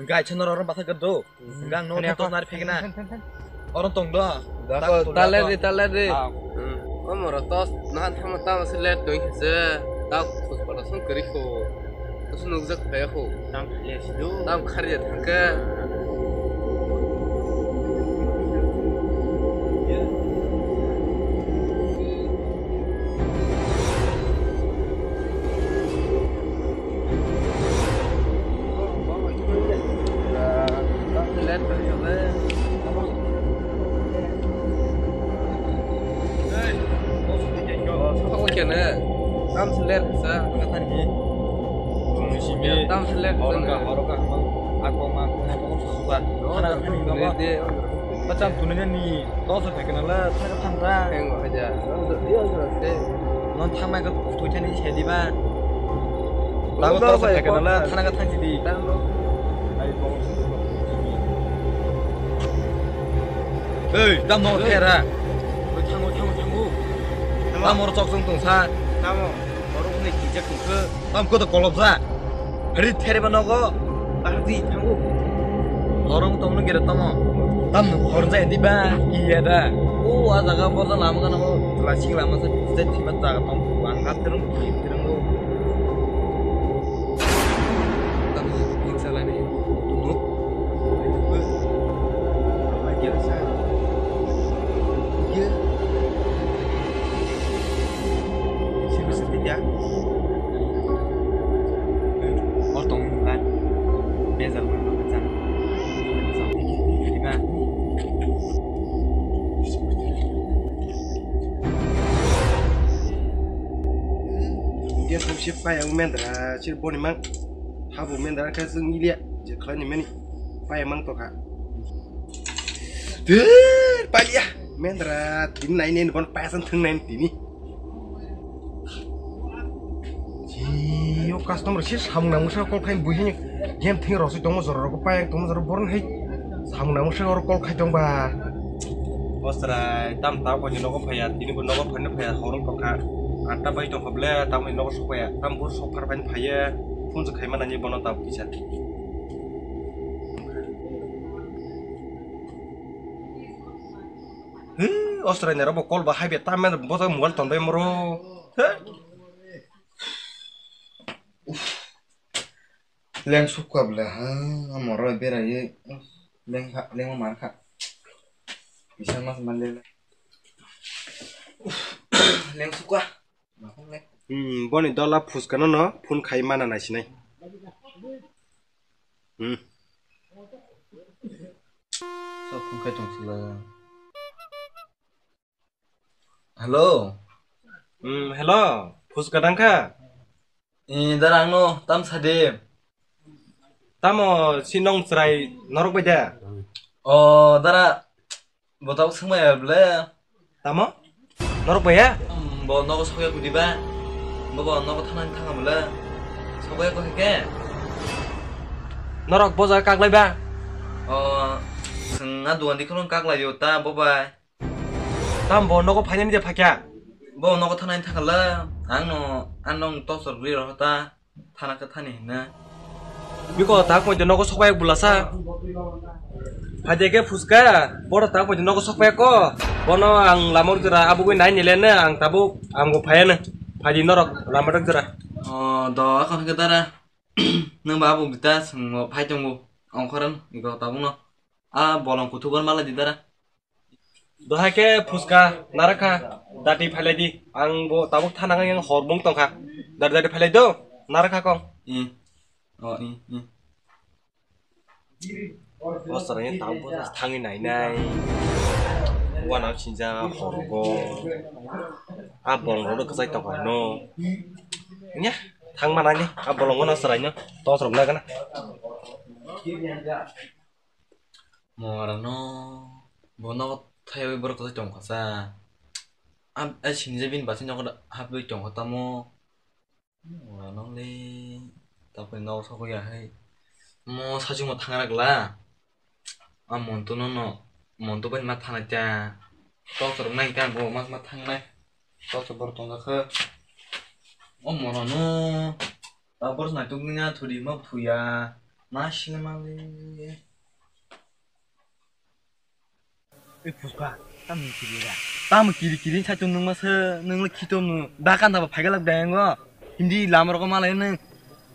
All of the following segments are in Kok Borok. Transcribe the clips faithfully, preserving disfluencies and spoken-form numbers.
Gai chano oro basa gado. Gang no ni tos nari phekna. Oro tong do. Dako, taler di, taler di. Ah. Hmm. Omo ro tos nahan thangma tamo se let doi se. Tak khus pada song keri ko. Tos nukjak phaya ko. Tam khariya thangka. Tam se let sa. Tam se let sa. Bacham tunanya ni tosa phaikana la thaka thangra. Heng aja. Iya aja. Non thangma ka tuithani sediba. Lago tosa phaikana la thana ka thangsi di. Ei, tam no thera. Oi, thango, thango, thango. Tam oro chok chong tong sa. Tamo. Oro ni kijak tong khe. Tam ko to kolop sa. Hari thereba nogo, bahdi thango. Horong tongno gere tamo. Tam horja di ba, iya da. O a jaga borda lama kana mo, lasing lama se, se thima jaga tong, ang hat terung, ki terung go. Tam hingsa lani, tunuk. Apa kira sa? Iya. Sini setia. Or tong ni mulan. Bezal man man jan. Diba. Dia tong si pa yang mendra, sir boni mang. Habu mendra ka jeng ilia, je khlai ni mani. Pa yang mang to kha. Dur, palia. Mendra, tini nai nen bon pasan thung nai tini. Yo customer si samung nang musa call khai buhi ni game thing rosoi tongmo jora rok payang tongmo jora boron hai samung nang musa oro call khai tong ba. Bosrai tam ta ko ni nogo phaya tini bo nogo phani phaya horong tongkha. Atta bai tongkha ble tam ni nogo sokpaya tam bur sokphar bai phaya phone se khai manani bono ta kisa. He, Australia rok bo call ba hai be ta men bo mobile ton bai moro. He. Leng sukha bla ha, amoro berai leng ha, leng mar kha. Bisa mas mal le. Leng sukha. Hmm, boni dola phuska no no phone khai mana nai sinai. Hmm. Sok phone khai tong sila. Hello. Hmm, hello. Phuska dang kha? Eh, dara ang no tam sadi. Tamo si nong chwrai norok bai da? O, dara. Bo tabuk swngmaya bwle. Tamo? Norok bai ya? Hmm, bo nogo sokya kudi ba? Bo bo nogo thanani thanga bwle. Sokya koi ke? Norok bo jaga kaklai ba? O, swng a duan di khulung kaklai yo ta bo bai. Tam bo nogo phainani je phakya? Bo nogo thanani thanga le. Ang no, ang nong tosor bwi rw ta. Thana khe thani hinna. Biko tak poito nogo sokpai bulasa. Phaide khe phuska, boro tak poito nogo sokpai ko. Bono ang lamor jora abugui nai nile ne ang tabuk ang bo phaya ne. Phaidi norok lamor jora. O do akon khe dara. Nang ba abuk bita swngo phai tongo. Ongkhoran iko tabuk no. A bolong kuthukor mala di dara. Dohai khe phuska narakha dati phailai di. Ang bo tabuk thana yang hor bung tongkha. Dati dati phailai do narakha kong. I. O i i. Bosra ni tabuk thangwi nai nai. Wana sinja hor go. A bolong ro kwchai tongkha no. Nya thang mana ni a bolong wana srai no. Tos rok na gana. Morano bo nogo thaiwi borok kwthai tongkha sa. Am, ai sinijak bini bachai nogo hapwi tongkha tamo. Morano le taponi nogo sokya hai. Mo sachimo thangra gla. A monto no no, monto bai ma thana cha. Tok rok nai ta bo ma ma thangnai. Tok borok tongkha. O morano. Tabor naitok ni na thudi ma thuya. Ma sinimali. Ei Pushpa, tamo kiri da? Tamo kiri kiri sa tu nung masa nung le khito mu. Da kan da ba phaigalak da yango. Hindi lam rok ma lai nung.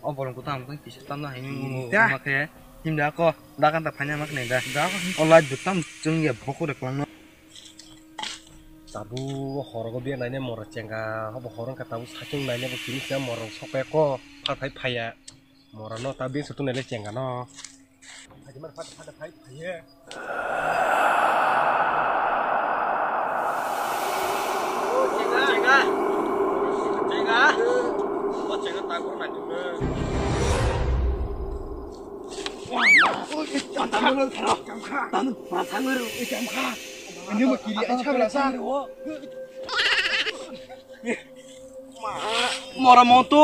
O bolong ko tamo tang kisa tamo hai nung. Da. Ma khe. Hindi ako da kan da phaina ma khnai da. Da ko. O light bu tam chung ya bhoko de kwlangno. Tabu horogo biya naine moro chenga, hobo horo wngkha tabu saking naine bo kiri kisa moro sokya ko, phathai phaiya. Moro no ta bini sutung naile chenga no. Phaji mar phat phat phai phaiye. Chenga, chenga. Chenga. O chenga ta gor nai tu. Mora monto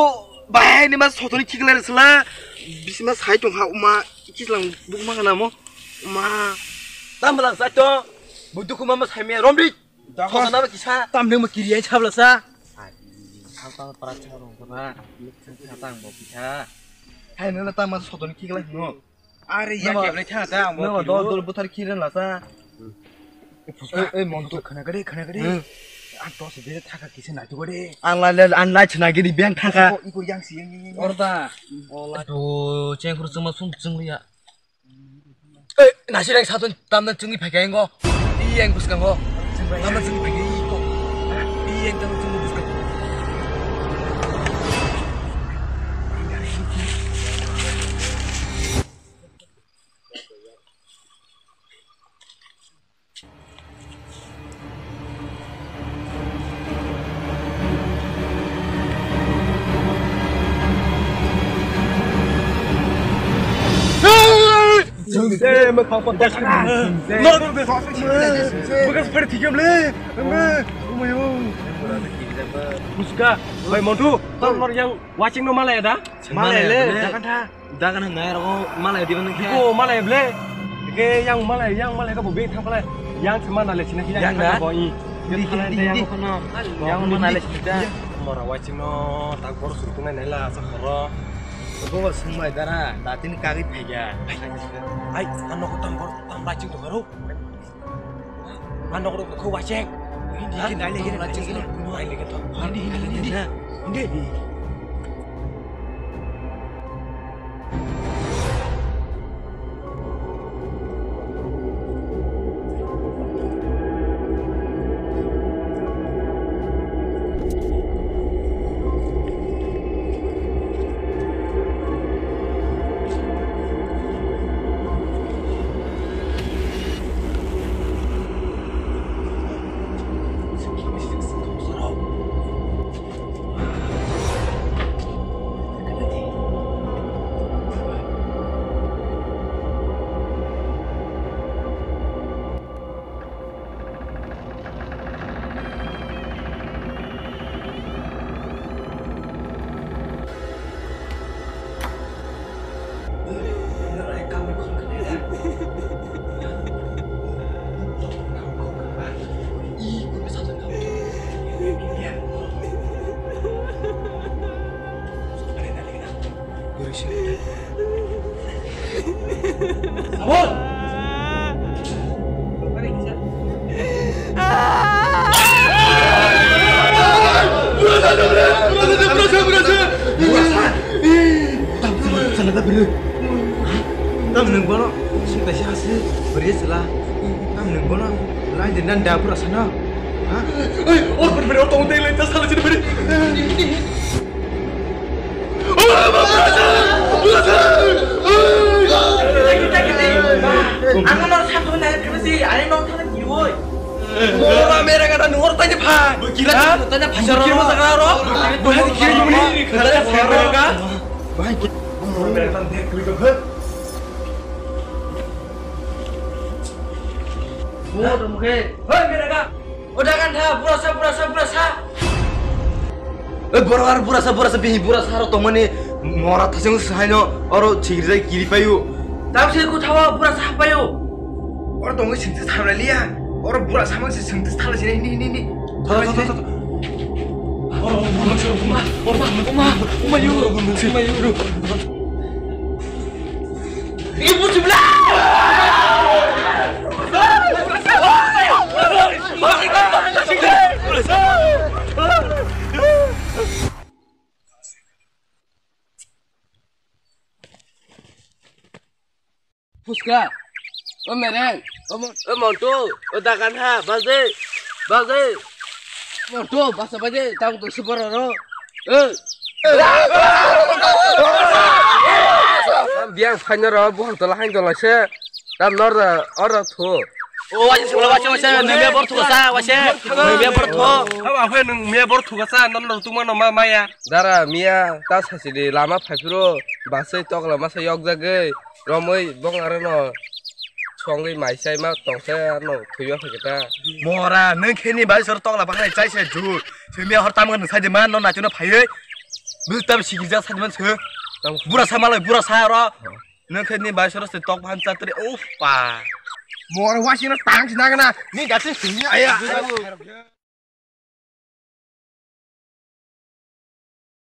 bahai ni ma sotoni khiklai sala bisima sai tong ha uma kislang bukma kana mo uma tambalang sai to budu kuma ma sai me romri. Dakha. Sotana ba kisa. Tamni mo kiri ai chabla sa. Ai, tang tang para cha rong kona. Tang tang bo kisa. Hai nana tang ma sotoni khiklai no. Are ya keblai tha ta ang bo. Nama dol dol buthar khiren la sa. Ei, ei, monto khana gade, khana gade. Ang to se de thaka kisa nai to gade. Ang lai lai, ang lai chna gidi beng thaka. Iko yang si yang yang. Orda. Ola. Do chengkru chuma sum chungliya. Ei, nasi rang satun tamna chungwi phaikha ingo. Iyeng bwskango. Tamna chungwi phaikha iko. Iyeng tamna chungwi bwskango. Muska, bai montu, tor nor yang watching no malaya da? Malaya le, jakan tha. Dagan hwngnai rogo malai diba nung khe. Ko malai ble. Ke yang malai, yang malai ka bo be thang pala. Yang se mana le sina yang da bo i. Yang mana le sina. Mora waching no tak bor suru tunai nai la sa khoro. Bo sung mai dara, datin kagwi phaiga. Ai, ano ko tam bor tam waching to khoro. Ano ko ko waching. Hindi hindi nai le. Waching no. Nai le to. Hindi hindi hindi. Hindi. Tam nung bono sing kaisa hasi beri sela. Tam nung bono lai de nan da pura sana. Ha? Oi, or beri beri or tong tei lai ta sala sini beri. Ang no sakho na privacy, ani no thana giwoi. Mora mera kata nor tanya pha. Kira tanya pha soro. Kira masa karo. Bahai kira muni. Tanya pha soro ka. Bahai kira. Mora mera kata dia kiri kiri. Mora mukhe. Hei mera ka. Oda kan tha, burasa, burasa, burasa. E borok ar burasa, burasa, bihi burasa aro tongmani mora thaseng saino oro chigrijai kiri payu. Tabse kuthawa burasa payu. Oro tongwi singsa thamra liya. Oro burasa mang se singsa thala sini, ni, ni, ni. Thara, thara, thara, thara. Oro, oro, oro, oro, oro, oro, oro, oro, oro, oro, oro, oro, oro. Puska, o Mereng, o Mon-, o Montu, o Daganha, Baje, Baje. Montu, basa Baje, tang tu super ro. Eh. Biang phaino ro, buhal tola hain tola se. Tam nor da, or da thu. O, waisa sibla waisa, waisa, nung me bor thuka sa, waisa, nung me bor thu. Haba hwe nung me bor thuka sa, non non tuma no ma maya. Dara miya ta sasidi lama phaipiro basai tokla masa yokjagwi romwi bong arano songwi mai sai ma tongsa ano thuiba phaikhe ta. Mora nung kheni bai sor tokla baknai chai se ju. Semiya hor tam nung sai de man no nachuno phaiwi. Bil tam sigijak sai de man se. Tam bura sa malai bura sa ro. Nung kheni bai sor se tok phan chatri. Uff pa. Mora wasina tang sinagana. Ni dasi sini aya.